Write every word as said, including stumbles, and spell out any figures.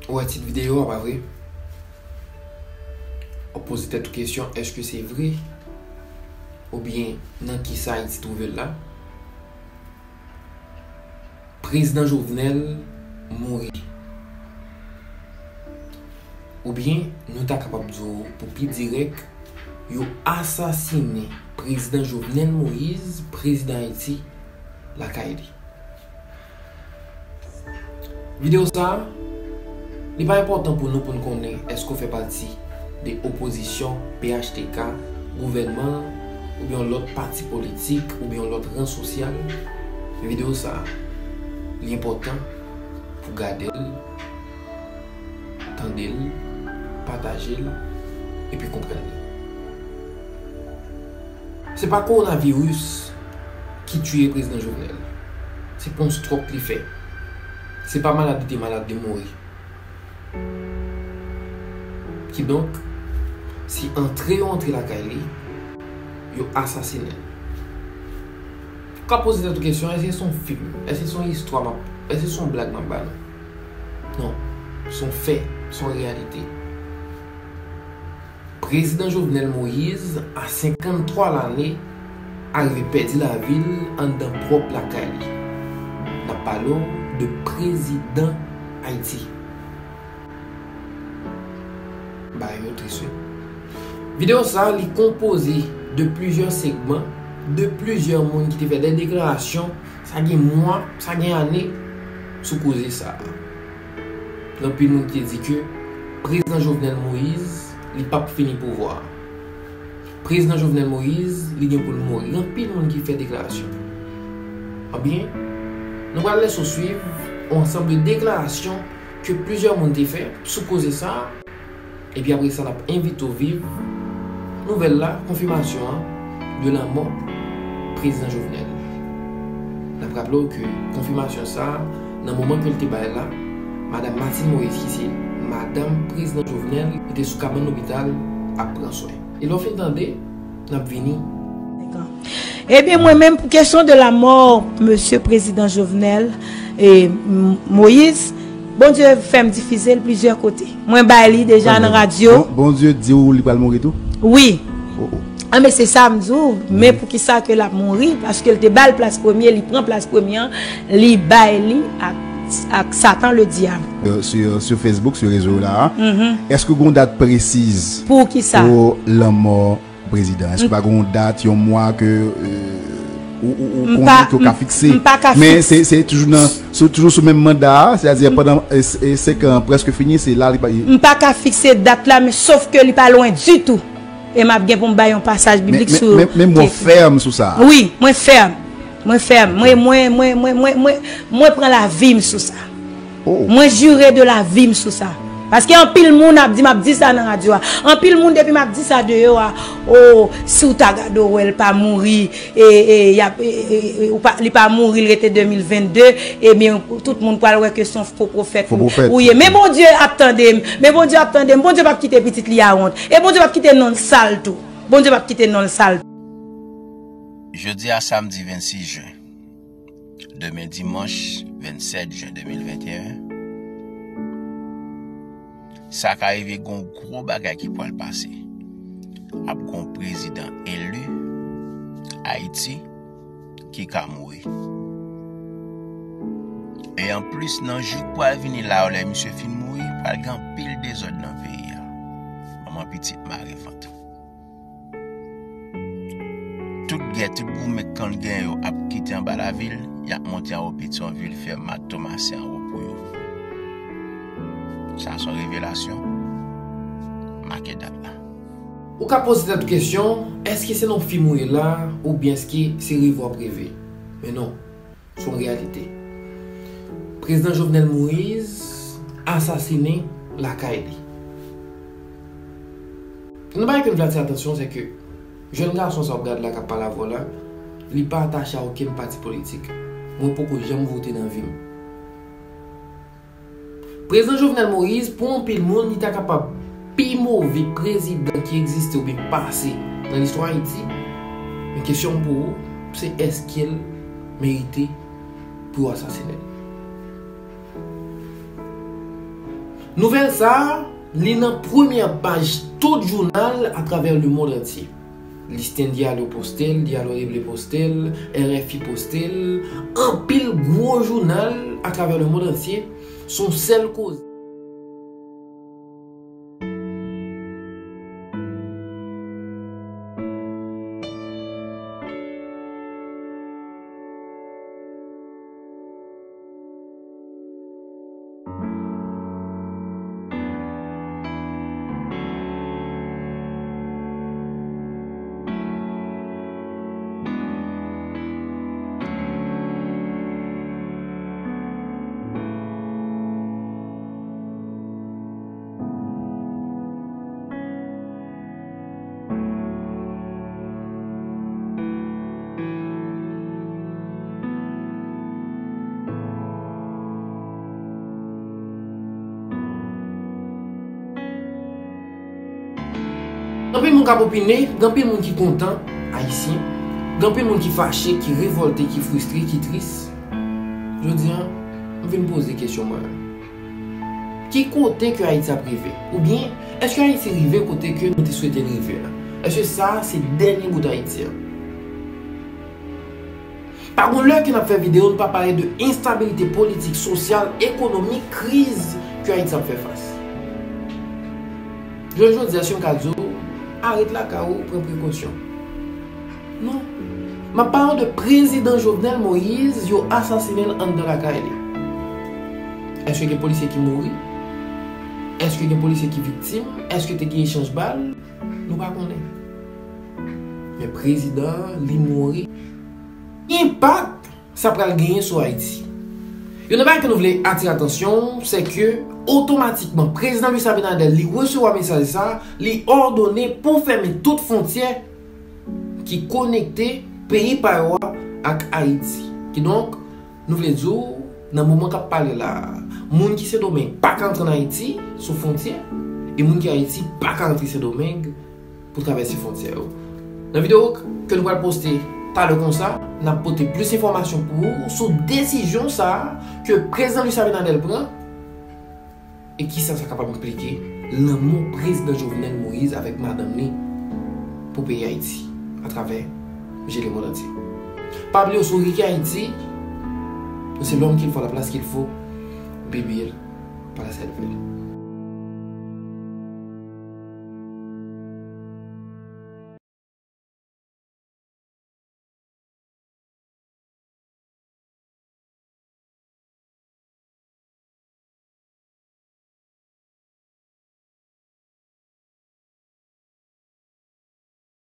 Ou wè tit videyo a, pa vre? W ap poze tèt ou kesyon, èske se vre? Oubyen, nan kisa Ayiti twouve l la? Prezidan Jovenel mouri. Oubyen, nou ta kapab di w, pou pi dirèk, yo asasinen Prezidan Jovenel Moïse, prezidan Ayiti, lakay li. Videyo sa a, li pa enpòtan pou nou pou n konnen èske w fè pati de opozisyon, P H T K, gouvènman, oubyen yon lòt pati politik, oubyen yon lòt ran sosyal. Men videyo sa a, li enpòtan pou gade l, tande l, pataje l, epi konprann li. Se pa kowonaviris ki tiye prezidan Jovenel. Se pa yon stròk li fè. Se pa malad li te malad li mouri. Kidonk, se antre yo antre lakay li, yo asasinen l. Ou ka poze tèt ou kesyon, èske se yon fim? Èske se yon istwa m ap, èske se yon blag m ap ba nou? Non, se yon fè, se yon reyalite. Prezidan Jovenel Moïse, a senkanntwa lane, arive pèdi lavi l anndan pwòp lakay li. N ap pale w de prezidan Ayiti. Bagay yo tris, wi. Videyo sa a, li konpoze de plizyè segman, de plizyè moun ki te fè de deklarasyon, sa gen mwa, sa gen ane, sou koze sa a. Gen anpil moun ki te di ke prezidan Jovenel Moïse, li p ap fini pouvwa a. Prezidan Jovenel Moïse, li gen pou l mouri. Gen anpil moun ki fè deklarasyon. Ebyen, nou pral lese w swiv yon ansanm de deklarasyon ke plizyè moun te fè sou koze sa a. Epi apre sa, n ap envite w viv nouvèl la, konfimasyon an, de lanmò prezidan Jovenel. N ap raple w ke konfimasyon sa a, nan moman ke l te bay la, madanm Martine Moïse, ki se madanm prezidan Jovenel, li te sou kabann lopital ap pran swen. E lè w fin tande, n ap vini. Ebyen, mwen menm, pou kesyon de la mò mesye prezidan Jovenel e M-, Moïse, Bondye fè m difize l plizyè kote. Mwen bay li deja nan radyo. Bon, Bondye di w li pral mouri tou? Wi. Oh, oh. Ah, men se sa m di w. Men poukisa ke l ap mouri? Paske l te ba l plas premye, li pran plas premye an, li bay li ak, ak Satan le dyab. Euh, sur, sur Facebook, sur rezo la, èske gon dat presiz pou kisa? Pou lanmò prezidan? Èske pa gen yon dat, yon mwa ke, euh, ou, ou, ou konnen ke w ka fikse? M pa ka fikse. Men se, se toujou nan, se toujou sou menm manda a, sètadi pandan, e, e, senk an prèske fini, se la li pa. M pa ka fikse dat la, men sof ke li pa lwen ditou. E m ap gen pou m bay yon pasaj biblik sou. Men, men, men mwen fèm sou sa. Wi, mwen fèm. Mwen fèm. Mwen, mwen, mwen pran lavi m sou sa. Oh. Mwen jire de lavi m sou sa. Paske anpil moun ap di m ap di sa nan radyo a. Anpil moun depi m ap di sa deyò a, oh, si w ta gade w wè l pa mouri, e, e, y ap, e, e, e, ou pa, li pa mouri, l rete de mil vennde, ebyen, tout moun pral wè ke se yon fo pwofèt ou ye. Men Bondye ap tande m. Men Bondye ap tande m. Bondye p ap kite pitit li a wont. E Bondye p ap kite non l sal tou. Bondye p ap kite non l sal tou. Jodi a samdi vennsis jen, demen dimanch vennsèt jen de mil venteyen, sa ka rive gon gwo bagay ki pral pase. Ap gon prezidan eli Ayiti ki ka mouri. E anplis, nan jou k pral vini la yo, lè misye fin mouri, pral gen anpil dezòd nan peyi a. Manman pitit mare vant. Tout gè, tout goumen k konn gen yo ap kite anba lavil, y ap monte anwo Petyonvil, fè mat Tomasen anwo pou yo. Sa se yon revelasyon. Make dat la. Ou ka poze tèt ou kesyon, èske se nan yon fim ou ye la, oubyen èske se reve w ap reve? Men non. Se yon reyalite. Prezidan Jovenel Moïse asasinen lakay li. Yon bagay ke m vle atire atansyon, se ke jèn gason sa w ap gade la k ap pale avè w la, li pa atache a okenn pati politik. Mwen poko janm vote nan vi m. Prezidan Jovenel Moïse, pou anpil moun, li ta kapab pi move prezidan ki egziste oubyen pase nan listwa Ayiti. Men kesyon m pou ou, se èske l merite pou yo asasinen l? Nouvèl sa a, li nan premyè paj tout jounal atravè lemonn antye. Listin Diallo poste l, Diallo Libre poste l, R F I poste l, anpil gwo jounal atravè lemonn antye, se yon sèl koze. Gen anpil moun k ap opine, gen anpil moun ki kontan, Ayisyen. Gen anpil moun ki fache, ki revòlte, ki fristre, ki tris. Jodi a, m vin poze kesyon mwen. Ki kote ke Ayiti ap rive? Oubyen, èske Ayiti rive kote ke nou te swete l rive a? Èske sa a se dènye bout Ayiti an? Pa gon lè ke n ap fè videyo, nou pa pale de enstabilite politik, sosyal, ekonomik, kriz ke Ayiti ap fè fas. Jodi a, si m ka di w, arete lakay ou, pran prekosyon. Non. M ap pale w de prezidan Jovenel Moïse, yo asasinen l anndan lakay li. Èske gen polisye ki mouri? Èske gen polisye ki viktim? Èske te gen echanj bal? Nou pa konnen. Men prezidan an, li mouri. Enpak sa pral genyen sou Ayiti. Youn nan bagay ke nou vle atire atansyon, se ke otomatikman prezidan Luis Abinader, li resevwa mesaj sa, li òdone pou fèmen tout fwontyè ki konekte peyi pa yo a ak Ayiti. Kidonk, nou vle di w, nan moman k ap pale la a, moun ki Sendomeng pa ka antre ann Ayiti sou fwontyè, e moun ki Ayiti pa ka antre Sendomeng pou travèse fwontyè yo. Nan videyo ke nou pral poste talè konsa, n ap pote plis enfòmasyon pou ou sou desizyon sa a ke prezidan Luis Abinader pran e kisa sa kapab enplike lanmou prezidan Jovenel Moïse avèk madanm li pou peyi Ayiti atravè je lemonn antye. Pa bliye w, si w rete Ayiti, nou se l'homme qu'il faut, la place qu'il faut, baby, pa la sèl vre.